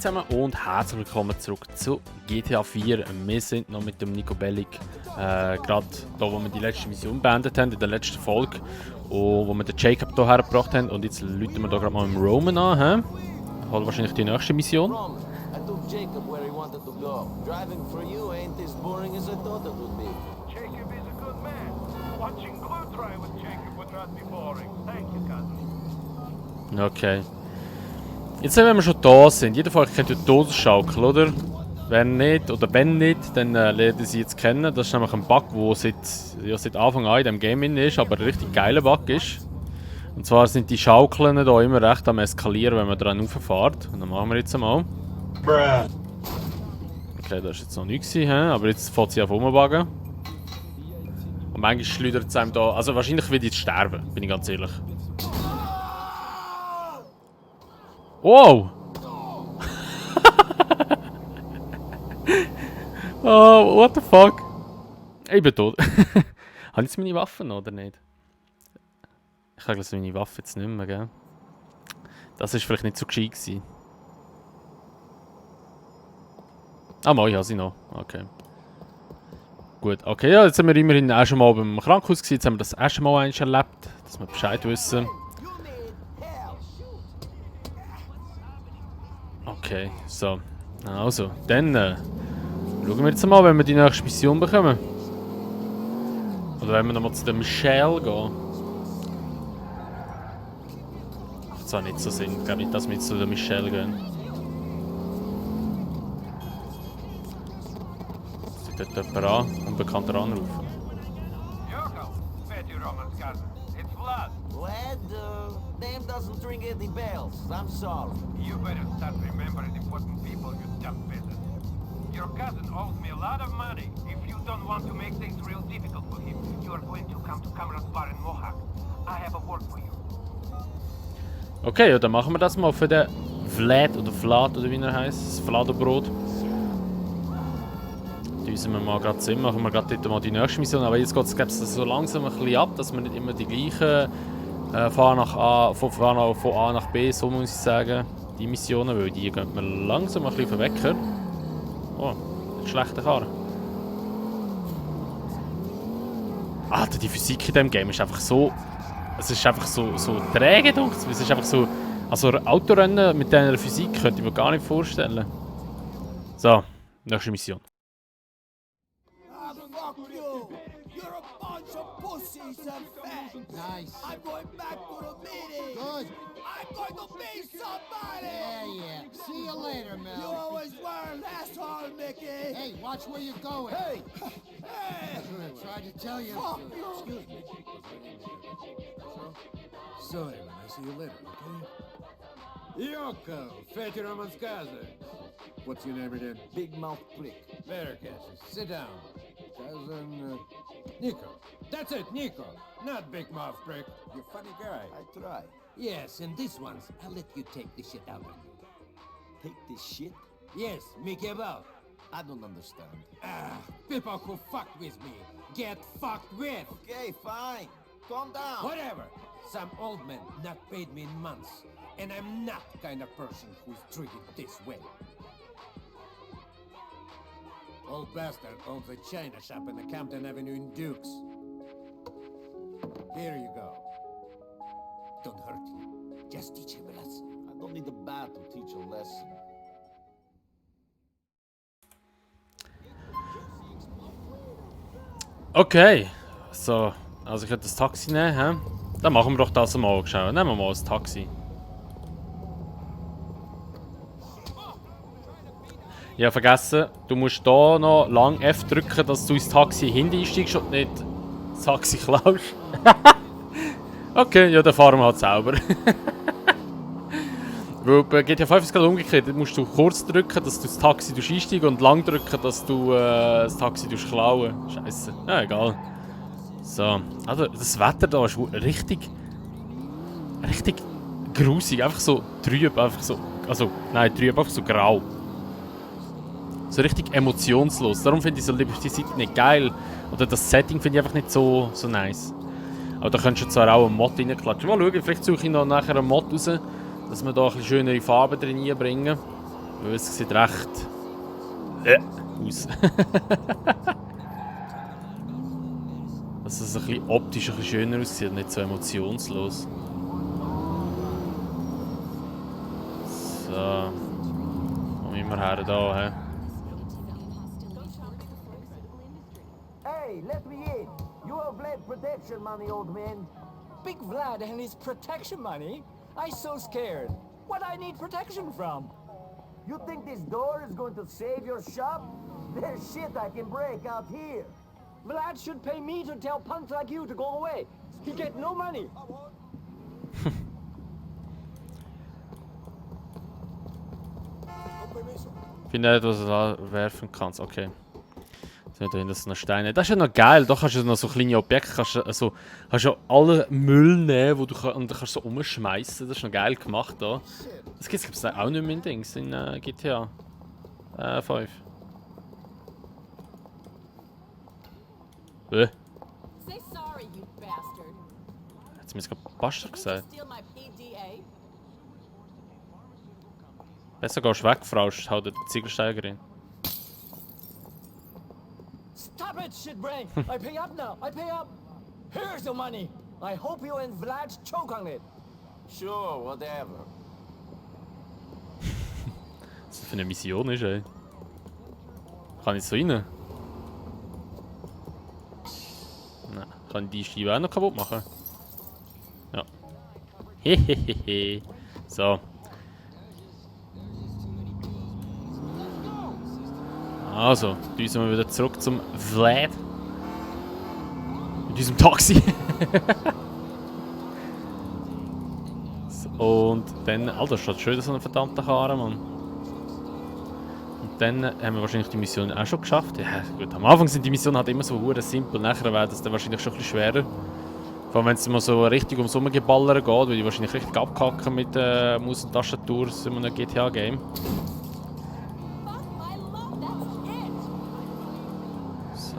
zusammen und herzlich willkommen zurück zu GTA 4. Wir sind noch mit dem Nico Bellic gerade da, wo wir die letzte Mission beendet haben, in der letzten Folge. Und wo wir den Jacob hier hergebracht haben. Und jetzt rufen wir da gerade mal mit dem Roman an. Holen wahrscheinlich die nächste Mission. Roman, I told Jacob where he wanted to go. Driving for you ain't as boring as I thought it would be. Jacob is a good man. Watching glue dry with Jacob would not be boring. Thank you, cousin. Okay. Jetzt, wenn wir schon da sind, jeder von euch kennt ja die Todesschaukel, oder? Wenn nicht, dann lernen Sie jetzt kennen. Das ist nämlich ein Bug, der seit Anfang an in diesem Game ist, aber ein richtig geiler Bug ist. Und zwar sind die Schaukeln hier immer recht am Eskalieren, wenn man dran rauffährt. Und dann machen wir jetzt einmal. Okay, das war jetzt noch nichts, aber jetzt fährt sie auf rumwagen. Und manchmal schleudert es einem da. Also wahrscheinlich wird jetzt sterben, bin ich ganz ehrlich. Wow! Oh, what the fuck? Ich bin tot. Habe ich jetzt meine Waffen noch, oder nicht? Ich habe meine Waffe jetzt nicht mehr, gell? Das war vielleicht nicht so gescheit gewesen. Ah, mal, ich habe sie noch. Okay. Gut, okay, ja, jetzt sind wir immerhin auch schon mal beim Krankenhaus gewesen. Jetzt haben wir das erste Mal erlebt, dass wir Bescheid wissen. Okay, so. Also, dann schauen wir jetzt mal, wenn wir die nächste Mission bekommen. Oder wenn wir nochmal zu der Michelle gehen. Das zwar nicht so Sinn, ich glaube nicht, dass wir jetzt zu der Michelle gehen. Sie dort jemand an, unbekannter anrufen. Yoko, Betty Roman's cousin. It's Vlad. Well, name doesn't ring any bells. I'm sorry. You better start remembering important people, you dumb peasant. Your cousin owes me a lot of money. If you don't want to make things real difficult for him, you are going to come to Cameron's bar in Mohawk. I have a word for you. Okay, ja, dann machen wir das mal für den Vlad oder wie er heisst, das Vladobrot. Düsen wir mal gerade Sinn, machen wir gerade dort mal die nächste Mission. Aber jetzt geht es so langsam ein bisschen ab, dass wir nicht immer die gleichen von A nach B, so muss ich sagen, die Missionen, weil die gehen mir langsam ein bisschen verwecken. Oh, ein schlechter Karren. Alter, die Physik in diesem Game ist einfach so... Es ist einfach so träge, denke ich. Es ist einfach so... Also Autorennen mit dieser Physik könnte ich mir gar nicht vorstellen. So, nächste Mission. Fuck you! You're a bunch of pussies and fags! Nice. I'm going back to the meeting! Good. I'm going to be somebody! Yeah. See you later, You Mel. always were an asshole, Mickey! Hey, watch where you're going. Hey! Hey! I tried to tell you. Fuck you! Excuse me. Sorry, man. I see you later, okay? Yoko, Fatty Roman's cousin. What's your name again? Big mouth prick. Better Cassius. Sit down. Cousin, Nico. That's it, Nico. Not Big Mouth Prick. You're a funny guy. I try. Yes, and this one's, I'll let you take the shit out of you. Take this shit? Yes, make it about. I don't understand. People who fuck with me get fucked with. Okay, fine. Calm down. Whatever. Some old man not paid me in months. And I'm not the kind of person who's treated this way. Old bastard owns a china shop in the Campton Avenue in Dukes. Here you go. Don't hurt him. Just teach him a lesson. I don't need a bat to teach a lesson. Okay, so, also ich könnte das Taxi nehmen, hä? Dann machen wir doch das mal, schauen. Nehmen wir mal das Taxi. Ich habe vergessen, du musst hier noch lang F drücken, dass du ins Taxi hinten einsteigst und nicht das Taxi klaust. Okay, ja, dann fahren wir halt selber. Weil bei GTA 5 ist es gerade umgekehrt. Da musst du kurz drücken, dass du das Taxi einsteigst und lang drücken, dass du das Taxi klauen. Scheiße. Ja, egal. So, also das Wetter da ist richtig grusig. Einfach so trüb, einfach so. Also, nein, trüb, einfach so grau. So richtig emotionslos. Darum finde ich so Liberty City nicht geil. Oder das Setting finde ich einfach nicht so nice. Aber da könntest du zwar auch einen Mod reinklatschen. Mal schauen, vielleicht suche ich noch nachher einen Mod raus, dass wir da ein bisschen schönere Farben drin bringen. Weil es sieht recht aus. Dass es ein bisschen optisch ein bisschen schöner aussieht und nicht so emotionslos. So. Wo müssen wir her da, hä? Hey, let me in. You have Vlad protection money, old man. Big Vlad and his protection money? I so scared. What I need protection from? You think this door is going to save your shop? There's shit I can break out here. Vlad should pay me to tell punks like you to go away. He get no money. Finde etwas, was du da werfen kannst. Okay. Da hinten sind noch Steine. Das ist ja noch geil. Da kannst du noch so kleine Objekte, kannst du alle Müll nehmen, wo du und dann kannst du so umschmeißen. Das ist noch geil gemacht da. Das gibt es auch nicht mehr in Dings in GTA 5. Say sorry, you bastard. Jetzt mir gerade Bastard gesagt. Steal my PDA? Besser gehst du weg, Frau, hau dir die Ziegelsteigerin. Stop it, shitbrain! I pay up now. I pay up. Here's your money. I hope you and Vlad choke on it. Sure, whatever. Was das für eine Mission ist, ey. Kann ich so rein? Nein. Kann ich die Scheibe auch noch kaputt machen? Ja. Hehehehe. So. Also, düsen wir wieder zurück zum Vlad. Mit diesem Taxi. Und dann, Alter, steht schön so ein verdammter Karren, Mann. Und dann haben wir wahrscheinlich die Mission auch schon geschafft. Ja, gut, am Anfang sind die Missionen halt immer so hure simpel, nachher wäre das dann wahrscheinlich schon ein bisschen schwerer. Vor allem wenn es mal so richtig ums Rumgeballern geht, weil die wahrscheinlich richtig abkacken mit Maus und Tastatur in einem GTA-Game. Fuck my love, that's it! So.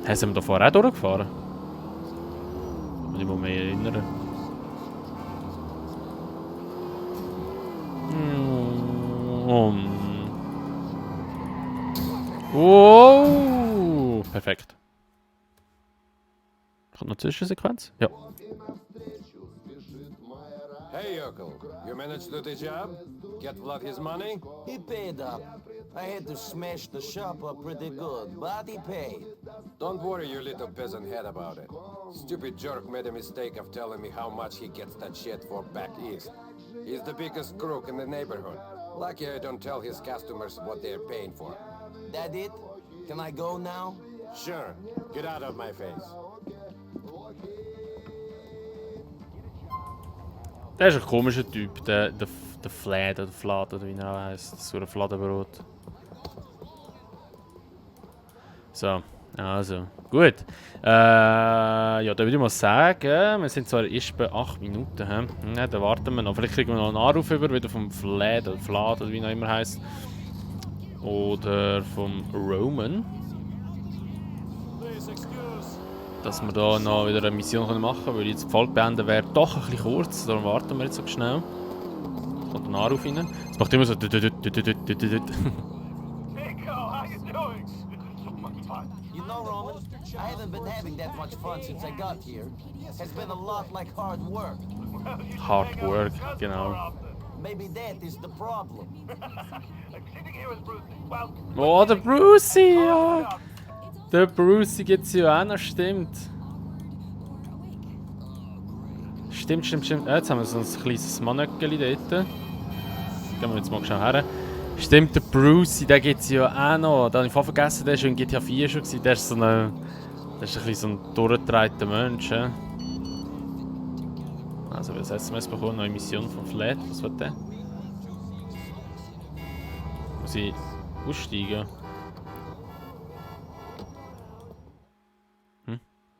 Hey, sind wir da vorher auch durchgefahren? Ich muss mich erinnern. Wow! Perfekt. Kommt noch Zwischensequenz? Ja. Hey, Urkel, you managed to do the job? Get Vlad his money? He paid up. I had to smash the shop up pretty good, but he paid. Don't worry your little peasant head about it. Stupid jerk made a mistake of telling me how much he gets that shit for back east. He's the biggest crook in the neighborhood. Lucky I don't tell his customers what they're paying for. That it? Can I go now? Sure, get out of my face. Der ist ein komischer Typ, der Vlad oder Vlad oder wie er auch heisst. Das ist so ein Fladenbrot. So, also, gut. Ja, da würde ich mal sagen, wir sind zwar erst bei 8 Minuten. Ja, dann warten wir noch. Vielleicht kriegen wir noch einen Anruf über, wieder vom Vlad oder wie er immer heisst. Oder vom Roman. Dass wir da noch wieder eine Mission machen können, weil jetzt die Folge beenden wäre doch ein bisschen kurz, darum warten wir jetzt so schnell. Da kommt ein Anruf rein. Es macht immer so. Nico, how you doing? This is so much fun. You know, Roman, I haven't been having that much fun since I got here. It's been a lot like hard work. Well, you should Hard hang out work, with us genau. more often. Maybe that is the problem. Like sitting here with Brucey. Well, Oh, der Brucey! Ja. Der Brucey gibt's ja auch noch, stimmt. Stimmt. Jetzt haben wir so ein kleines Mannöckeli dort. Gehen wir jetzt mal schnell her. Stimmt, der Brucey, den gibt's ja auch noch. Den habe ich voll vergessen, der war schon in GTA 4 schon gewesen. Der ist so ein bisschen so ein durchgedrehter Mensch. Ja. Also, wir haben das SMS bekommen, neue Mission von Vlad. Was wird der? Muss ich aussteigen?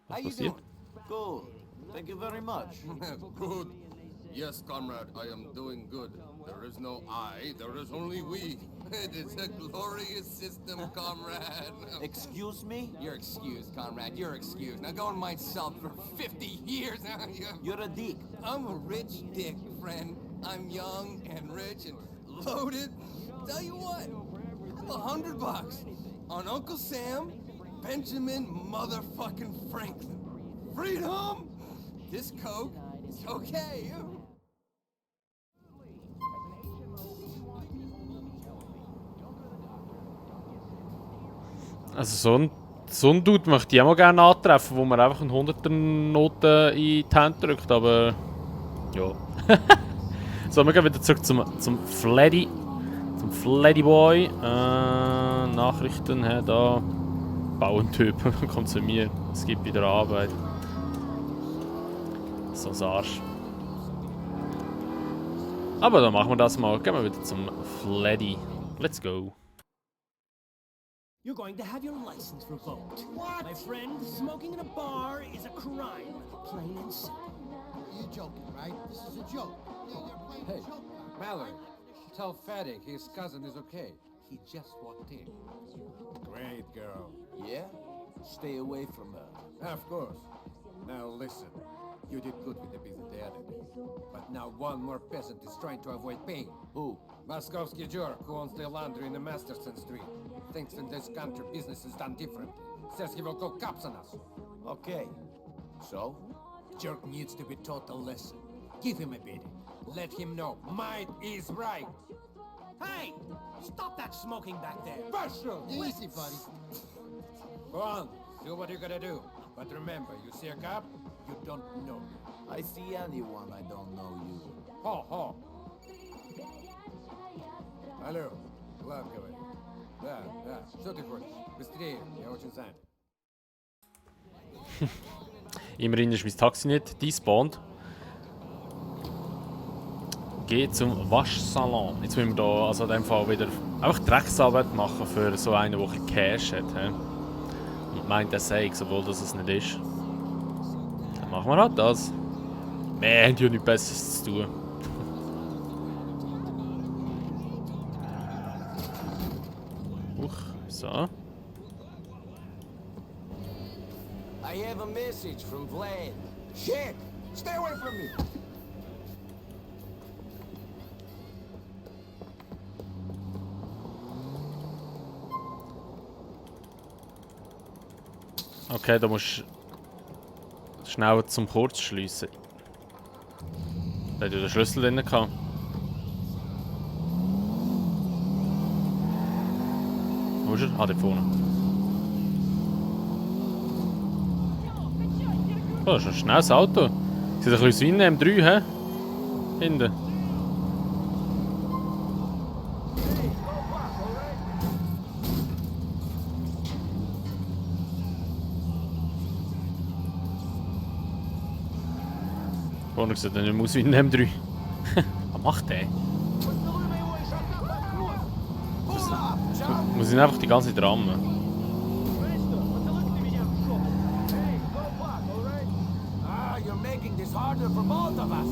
Was passiert? Good. Thank you very much. Good. Yes, comrade, I am doing good. There is no I, there is only we. It is a glorious system, comrade. Excuse me? You're excused, comrade. You're excused. Now go and mind self for 50 years. You're a dick. I'm a rich dick, friend. I'm young and rich and loaded. Tell you what, have $100 on Uncle Sam, Benjamin motherfucking Franklin. Freedom! This coke is okay. Also so ein Dude möchte ich auch mal gerne antreffen, wo man einfach eine 100er-Note in die Hand drückt, aber... Ja. So, wir gehen wieder zurück zum Fleddy. Zum Fleddy Boy. Nachrichten, da. Bauerntyp, kommt zu mir. Es gibt wieder Arbeit. So ein Arsch. Aber dann machen wir das mal. Gehen wir wieder zum Fleddy. Let's go. You're going to have your license revoked. What? My friend, smoking in a bar is a crime. Plain and simple. You're joking, right? This is a joke. You're playing Hey, a joke now. Mallory, tell Fatty his cousin is okay. He just walked in. Great girl. Yeah? Stay away from her. Of course. Now listen. You did good with the business the other day. But now one more peasant is trying to avoid paying. Who? Moskovsky jerk who owns the laundry in the Masterson Street. Thinks in this country business is done differently. Says he will call cops on us. Okay. So? Jerk needs to be taught a lesson. Give him a beating. Let him know might is right. Hey! Stop that smoking back there! Marshal! Easy, buddy. Go on. Do what you gotta do. But remember, you see a cop, you don't know. I see anyone, I don't know you. Ho, ho. Алло, Влад говорит. Да, что ты хочешь? Быстрее, я очень занят. Immerhin ist mein Taxi nicht despawned. Geh zum Waschsalon. Jetzt müssen wir da also in dem Fall wieder einfach Drecksarbeit machen für so einen, der ein bisschen Cash hat. He? Und meint, er sei es, obwohl das es nicht ist. Dann machen wir halt das. Wir haben ja nichts Besseres zu tun. So. I have a message from Vlad. Shit! Stay away from me! Okay, da musst du schnell zum Kurzschliessen. Da hat ja den Schlüssel drin gehabt. Wo ist er? Ah, da vorne. Oh, das ist ein schnelles Auto. Sieht ein bisschen wie ein M3, hä? Hinten. Vorne sieht er nicht mehr aus wie ein M3. Was macht der? Muss ihn einfach die ganze Zeit rammen. Ah, you're making this harder for both of us.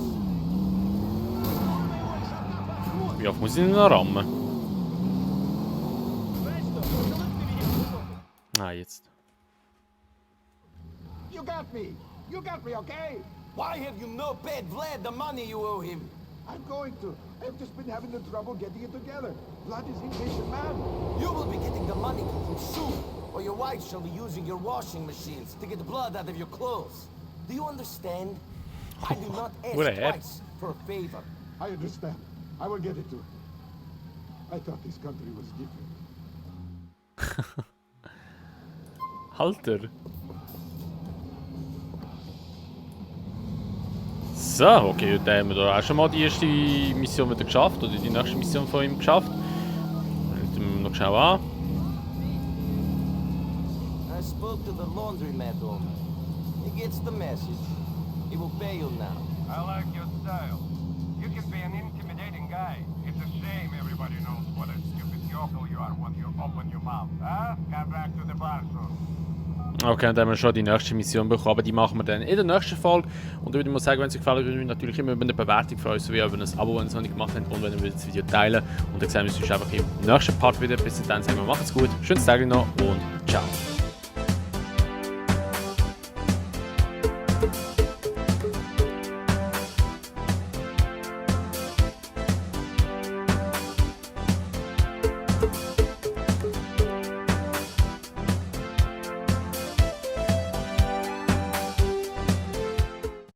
Wie oft muss ich ihn noch rammen? Ah, jetzt. You got me. You got me, okay? Why have you not paid Vlad the money you owe him? I'm going to. I've just been having the trouble getting it together. Vlad is impatient man. You will be getting the money from him soon, or your wife shall be using your washing machines to get the blood out of your clothes. Do you understand? I do not ask What a head. twice for a favor. I understand. I will get it to him. I thought this country was different. Alter. So, okay, dann haben wir da auch schon mal die erste Mission wieder geschafft, oder die nächste Mission von ihm geschafft. Dann wir noch schnell an. I spoke to the laundromat owner. He gets the message. He will pay you now. I like your style. You can be an intimidating guy. It's a shame everybody knows what a stupid yokel you are when you open your mouth, huh? Come back to the bar soon. Okay, dann haben wir schon die nächste Mission bekommen, aber die machen wir dann in der nächsten Folge. Und ich würde mal sagen, wenn es euch gefallen hat, würde ich mich natürlich immer über eine Bewertung freuen, sowie über ein Abo, wenn ihr es noch nicht gemacht habt, und wenn ihr das Video teilen. Und dann sehen wir uns einfach im nächsten Part wieder. Bis dann sagen wir, macht's gut, schönes Tag noch und ciao.